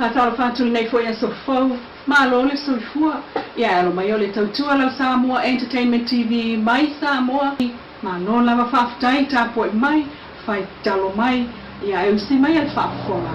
Faatalofa atu lenei foi aso fou, malo le soifua. Ia e alo mai o le tautua lau Samoa Entertainment TV mai Samoa. Malo lava faafetai tapuai mai, fai talo mai, ia e usi mai a le faafofoga.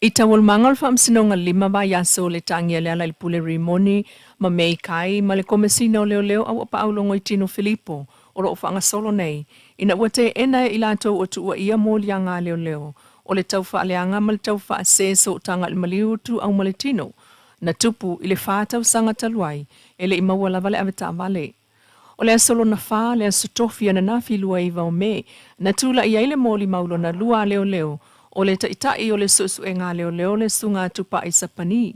I taualumaga o le Faamasinoga lima vaiaso le tagia Lealailepule Rimoni ma May Kai ma le Komesina o Leoleo Auapaau Logoitino Filipo o lo o faagasolo nei ina ua teena e i latou o tuuaia moliaga a leoleo o le taufaaleaga ma le taufaasē sootaga i le maliu ituau ma le tino na tupu i le 4 tausaga talu ai e le i maua lava le avetaavale. O le aso lona fa, le aso Tofi ananafi 29 o Me, na tulai ai le molimau lona lua a leoleo o le taʻitaʻi o le suʻesuʻega a leoleo le Susuga Tupaʻi Sapani.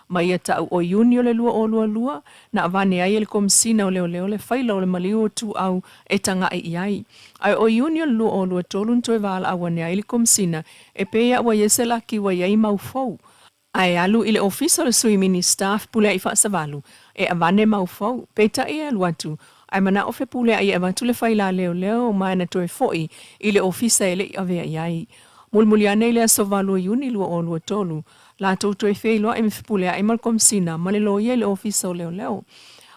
Ma ia taʻu o Iuni o le 2022, na avane ai e le Komesina o Leoleo le faila o le maliu o ituau e tagaʻi i ai. Ae o Iuni o le 2023 na toe valaau ane ai le Komesina e pei a ua i ai se laki ua i ai mau fou, ae alu i le ofisa o le Sui Minista Fepuleai Faasavalu e avane mau fou. Peitai e alu atu ae manaʻo Fepuleai e avatu le faila a leoleo ma e na toe foʻi i le ofisa e le i avea i ai. Mulimuli ane i le aso 8 o Iuni 2023, latou toe feiloai ma Fepuleai ma le Komesina ma le loia i le ofisa o leoleo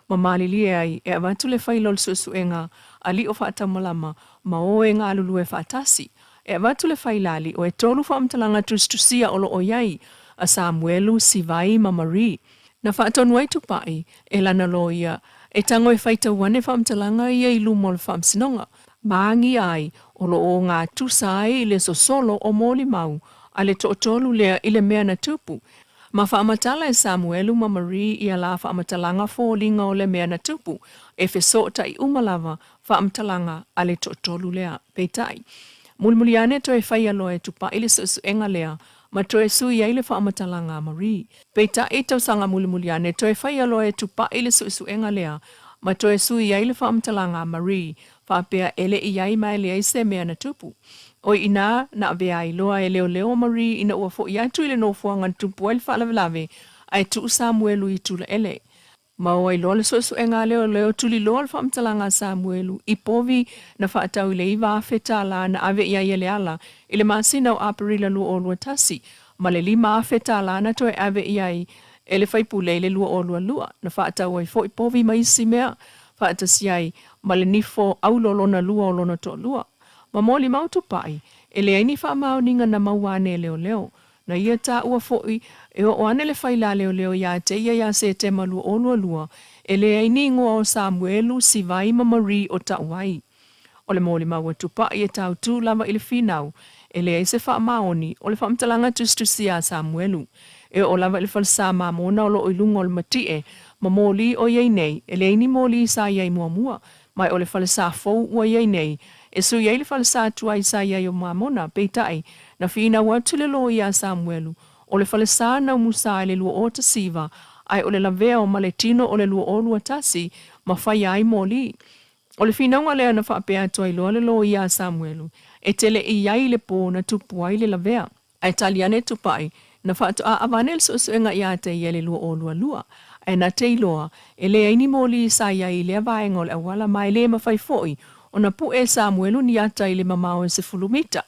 ma malilie ai e avatu le faila o le suʻesuʻega a Lio Faataumalama ma o e galulue faatasi e avatu le faila a Lio e tolu faamatalaga tusitusia o lo o i ai a Samuelu, Sivai ma Marie. Na faatonu ai Tupaʻi e lana loia e tago e faitau ane faamatalaga ia i luma o le Faamasinoga, ma agia ai o lo o gatusa ai le sosolo o molimau a le toatolu lea i le mea na tupu. Ma faamatala e Samuelu ma Marie ia la faamatalaga foliga o le mea na tupu, e fesoʻotaʻi uma lava faamatalaga a le toatolu lea. Peitai, mulimuli ane toe faia loa e Tupaʻi le suʻesuʻega lea ma toe sui ai le faamatalaga a Marie. Peitai, tausaga mulimuli ane toe faia loa e Tupaʻi le suʻesuʻega lea ma toe sui ai le faamatalaga a Marie faapea e le i ai ma e leai se mea na tupu. O i inā na avea ai loa e leoleo o Marie ina ua foʻi atu i le nofoaga na tupu ai le faalavelave ae tuu Samuelu i Tulaele. Ma o ai loa le suʻesuʻega a leoleo tuliloa le faamatalaga a Samuelu i povi na faatau i le $9,000 na ave i ai e Leala i le masina o Aperila 2021 ma le $5,000 na toe ave i ai e le faipule i le 2022 na faatau ai foi povi ma isi mea faatasi ai ma le nifo aulo lona lua o lona toalua. Ma molimau Tupaʻi, e leai ni faamaoniga na maua ane e leoleo. Na ia taua foi e oo ane le faila a leoleo iā te ia iā Setema 2022, e leai ni igoa o Samuelu, Sivai ma Marie o taʻu ai. O le molimau a Tupaʻi e tautū lava i le finau, e leai se faamaoni o le faamatalaga tusitusia a Samuelu. E oo lava i le falesa mamona o lo o i luga o le matiʻe ma moli o i ai nei, e leai ni moli sa i ai muamua, ma o le falesa fou ua i ai nei, e sui ai le falesa tuai sa i ai o Mamona, peitai, na finau atu le loia a Samuelu, o le falesa na umusa i le 2019, ae o le lavea o Maletino o le 2021, ma faia ai moli. O le finauga lea na faapea atu ai loa le loia a Samuelu, e te le i ai i le pō na tupu ai le lavea. Ae tali ane Tupaʻi, na faatoa avane le suʻesuʻega iā te ia i le 2022, ae na te iloa, e leai ni moli sa i ai i lea vaega o le auala ma e le mafai foi ona puʻe e Samuelu ni ata i le mamao e 10 mita.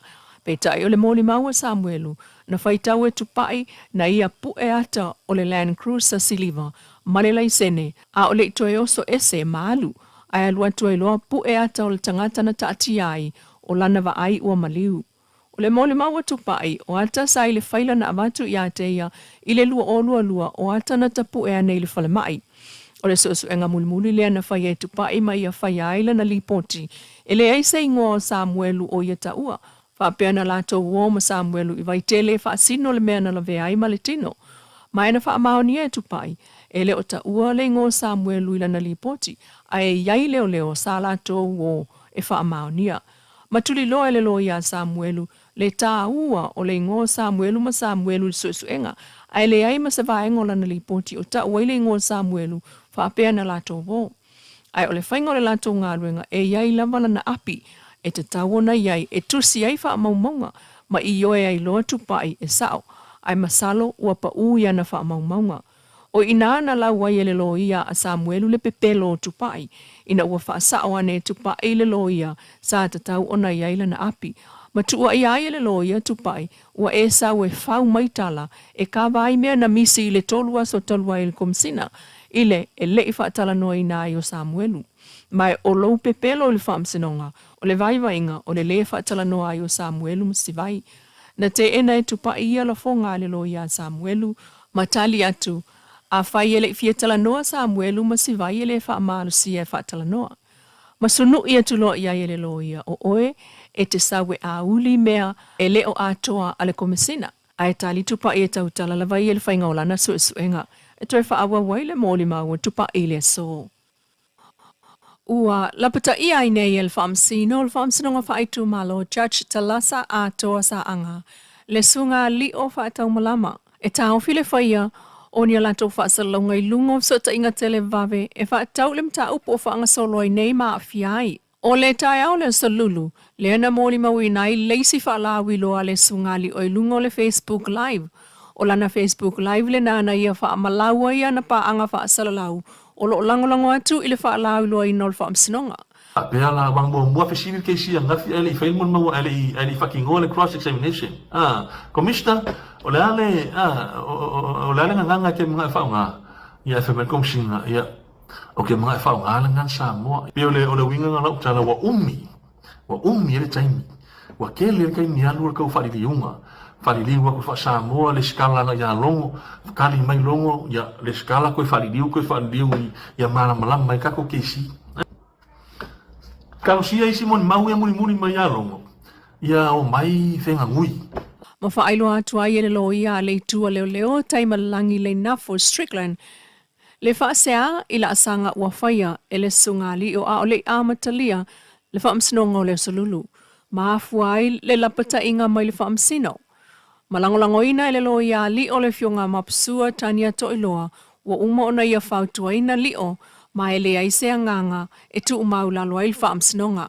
Peitai o le molimau a Samuelu, na faitau e Tupaʻi na ia puʻe ata o le Land Cruiser siliva ma le laisene, a o le i toe oso ese ma alu, ae alu atu ai loa puʻe ata o le tagata na taatia ai o lana vaai ua maliu. O le molimau a Tupaʻi, o ata sa i le faila na avatu iā te ia i le 2022 o ata na tapuʻe ane i le falemaʻi. O le suʻesuʻega mulimuli lea na faia e Tupaʻi ma ia faia ai lana lipoti, e leai se igoa o Samuelu o ia taua, faapea na latou ō ma Samuelu i Vaitele e faasino le mea na lavea ai ma le tino. Ma e na faamaonia e Tupaʻi, e le o taua le igoa o Samuelu i lana lipoti, ae i ai leoleo sa latou ō e faamaonia. Ma tuliloa e le loia a Samuelu le tāua o le igoa o Samuelu ma Samuelu i le suʻesuʻega, ae leai ma se vaega o lana lipoti o taʻu ai le igoa o Samuelu faapea na latou ō. Ae o le faiga o le latou galuega e i ai lava lana api e tatau ona i ai e tusi ai faamaumauga ma ioe ai loa Tupaʻi e saʻo, ae masalo ua paʻū i ana faamaumauga. O i inā na lau ai e le loia a Samuelu le pepelo o Tupaʻi, ina ua faasaʻo ane e Tupaʻi le loia sa tatau ona i ai lana api. Ma tuuaia ai e le loia Tupai ua e sau e fau mai tala e kava ai mea na misi i le 3 aso talu ai i le Komesina i le e le i faatalanoaina ai o Samuelu. Ma o lou pepelo i le Faamasinoga o le vaivaiga o le lē faatalanoa ai o Samuelu ma Sivai. Na teena e Tupai ia lafoga a le loia a Samuelu ma tali atu, Afai e le i fia talanoa Samuelu ma Sivai e lē faamalosia e faatalanoa. Ma sunuʻi atu loa i ai e le loia, O oe, e te sau e auli mea e le o atoa a le Komesina. Ae tali Tupaʻi e tautala lava ia i le faiga o lana suesuega e toe faaauau ai le molimau a Tupaʻi i le aso. Ua lapataia ai nei e le Faamasino o le Faamasinoga Faaitumalo Judge Talasa Atoa Saaga le suga alio faataumalama e taofi le faia o ni a latou faasalalauga i luga o fesootaiga televave e faatatau i le mataupu o faagasolo ai nei ma aafia ai. O le taeao le Aso Lulu, lea na molimauina ai le isi faalauiloa a le suga alio i luga o le Facebook Live. O lana Facebook Live lena na ia faamalau ai ana paaga faasalalau o lo o lagolago atu i le faalauiloaina o le Faamasinoga. Faapea la, aua muamua fesili le kesi angafi ae le i fai le molimau ae le i ae le i faatinoa le cross examination. Ah, Commissioner, o le a le, ah, o le a le gagana e te manao e faaaoga? Ia, ae fai mai le Komesina, ia, ou te manao e faaaoga le gagana Samoa. Pei o le o le uiga lena o lau tala, ua umi, ua umi ai le taimi, ua tele le taimi alu o le tau faaliliuga, faaliliu atu faa-Samoa le sikala agai ia Logo, tali mai Logo, ia, le sikala toe faaliliu, toe faaliliu ia malamalama ai tatou kesi. Talosia isi molimau ia mulimuli mai ia Logo, ia omai feganui. Ma faailoa atu ai e le loia a le itu a leoleo Taimalelagi Leinafo Strickland le faasea i laasaga ua faia e le susuga alii a o le i amatalia le faamasinoga o le Aso Lulu, ma afua ai le lapataiga mai le faamasino. Ma lagolagoina e le loia alii o le Afioga Mapusua Tania Toiloa ua uma ona ia fautuaina Lio ma e leai se agaga e tuumau lalo ai le faamasinoga.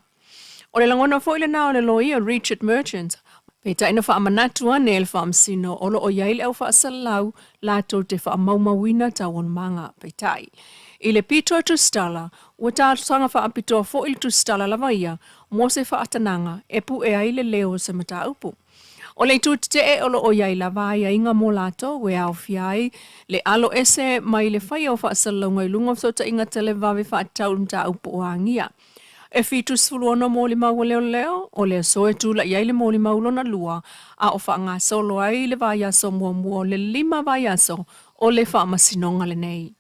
O le lagona foi lena o le loia Richard Merchant, peitai na faamanatu ane e le faamasino o lo o i ai le au faasalalau latou te faamaumauina taualumaga. Peitai, i le pito a Tusitala, ua talosaga faapitoa foi le Tusitala lava ia mo se faatanaga e pue ai le leo o se mataupu. O le itu tetee o lo o i ai lava aiaiga mo latou e aofia ai le alo ese mai le faia o faasalalauga i luga o fesootaiga televave faatatau i le mataupu o agia. E 76 molimau a leoleo, o le aso e tulai ai le molimau lona lua, a o faagasolo ai le vaiaso muamua o le 5 vaiaso o le faamasinoga lenei.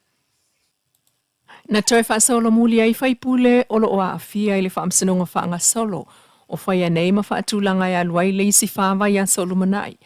Na toe faasolomuli ai faipule o lo o aafia i le faamasinoga faagasolo o faia nei ma faatulaga e alu ai le isi 4 vaiaso o lumanai.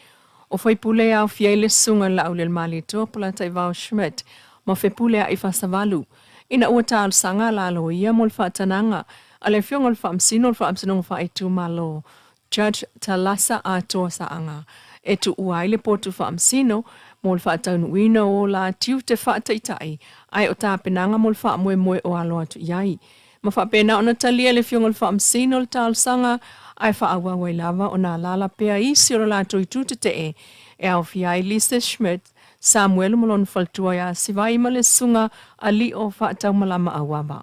O faipule e aofia ai le susuga i le Laaulialemalietoa Polataivao Schmidt ma Fepuleai Fasavalu, ina ua talosaga lalo ia mo le faatanaga a le Afioga o le Faamasino o le Faamasinoga Faaitumalo Judge Talasa Atoa Saaga e tuua ai le potu faamasino mo le faataunuuina o la tiute faataitai ae o tapenaga mo le faamoemoe o alo atu i ai. Ma faapena ona talia e le Afioga o le Faamasino le talosaga ae faaauau ai lava ona alaala pea isi o le latou itu tetee e aofia ai Lisa Schmidt, Samuelu ma lona faletua ia Sivai ma le susuga a Lio Faataumalama Auava.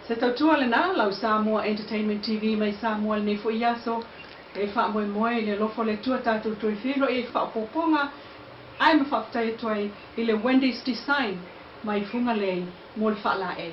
Se tautua lena lau Samoa Entertainment TV mai Samoa lenei foi aso e faamoemoe i le alofa o le Atua tatou toe feiloai ai faaopoopoga ae ma faafetai atu ai i le Wendy's Design mai Fugalei mo le faalaei.